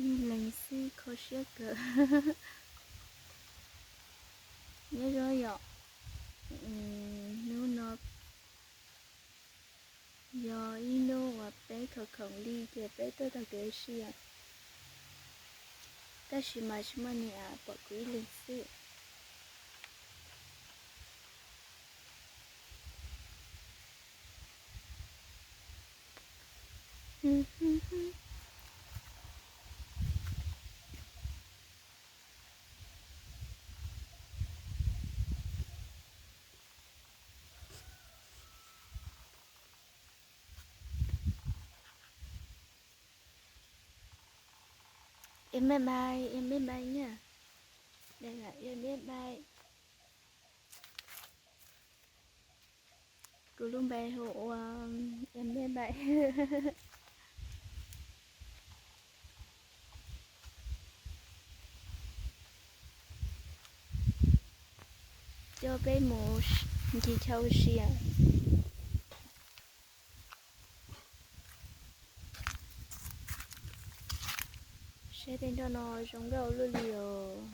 Ib leeg xwb kho siab kawg. Nyob zoo yom. Hnub no yog ib hnub uas peb khoom khoom li ces peb tuaj tau kev ua si, tab sis mas tsis muaj neeg pom kuv ib leeg xwb. Em bye bye, em bye bye nha. Đây là em bye bye. Kuv lub npe hu ua em bye bye. Coj peb mus ncig chaw ua si. Saib tej nroj no zoo nkauj luaj li os.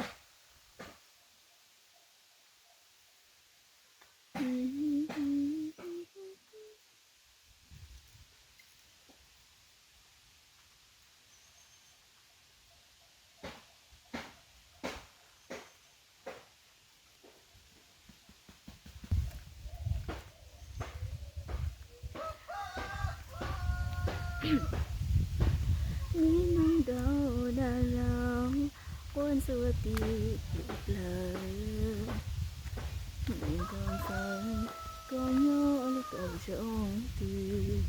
Neb neeg nkaum dag laug, quaj ntxuav tim plawv. Neb nkaum ntxawm, koj nyob lub kaum zoo twg?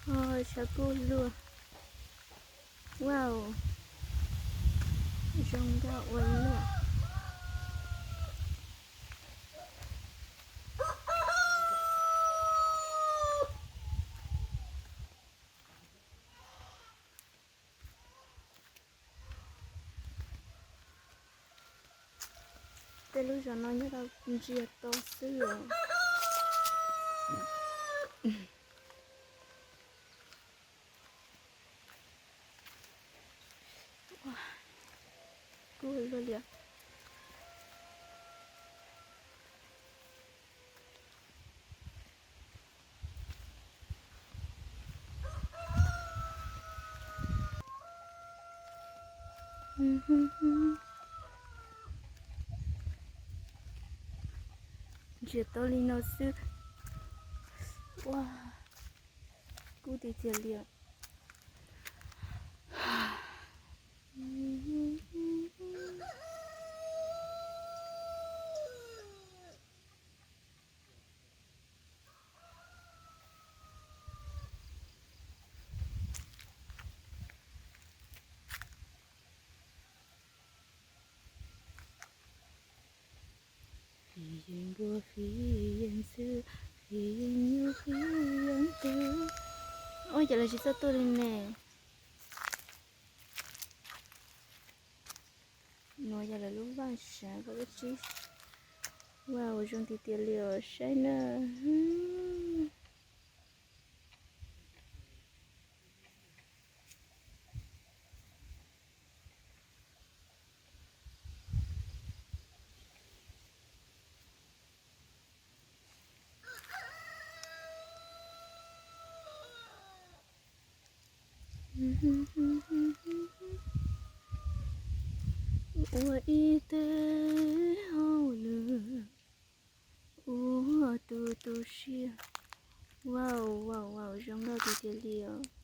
Ho tshav kub luaj. Wow, zoo nkauj ua luaj. Tej lub zos no nyob rau ntsia to xwb os. Kub luaj li os. Ntsia tau li no xwb. Ua, kub tiag tiag li os. Fij yeej npua fij yeej ntxwv, fij yeej nyuj fij yeej twm. Ua cas lawv tsis txawj tuaj li ne? Nuav yog lawv lub vaaj sav koj lub tsib. Wow, zoo tiag tiag li os, saib na. Ua ib teg hauj lwm, ua tu tu siab. Wow, wow, wow, zoo nkauj tiag tiag li os.